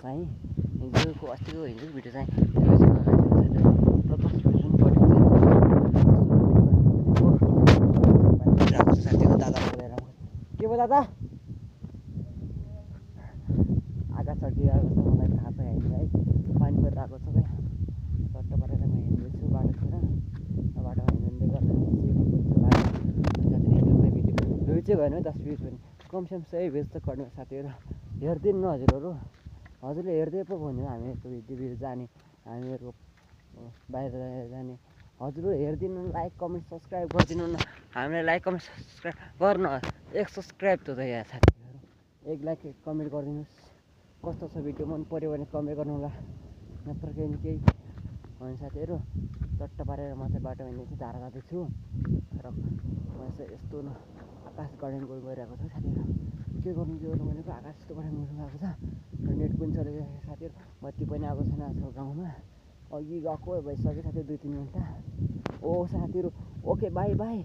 है हिजोको अस्तिको हिजोको भिडियो चाहिँ त्यो साथीको दादा के भयो दादा आकाश चढिरहेको छ मलाई थाहा छ होइन है पानी परिरहेको छ क्या चट्ट परेर म हिँड्दैछु बाटोतिर बाटोमा हिँड्दै गर्दा भ्यू चाहिँ भएन 10 भ्युज पनि कमसेकम 100 भ्युज त कट्ने साथीहरू हेरिदिनु न हजुरहरू हजुरले हेर्दै पो भन्यो हामीहरूको भिडियो जाने हामीहरूको बाहिर जाने हजुरहरू हेरिदिनु लाइक कमेन्ट सब्सक्राइब गरिदिनु न हामीलाई लाइक कमेन्ट सब्सक्राइब गर्नु 1 सब्सक्राइब त यहाँ साथीहरू 1 लाइक कमेन्ट गरिदिनुहोस् कस्तो छ भिडियो मन पर्यो भने कमेन्ट गर्नु होला नत्र केही होइन साथीहरू चट्ट पारेर म चाहिँ बाटो हिँड्दैछु धारा जाँदैछु र म चाहिँ यस्तो न आकाश गार्डन गइरहेको छ साथीहरू के गर्नु भनेको आकाश यस्तो गार्डन गइरहेको छ र नेट पनि चलेको छ साथीहरू बत्ती पनि आएको छैन आजकल गाउँमा अघि गएको भइसक्यो साथीहरू 2-3 घन्टा ओ साथीहरू ओके बाई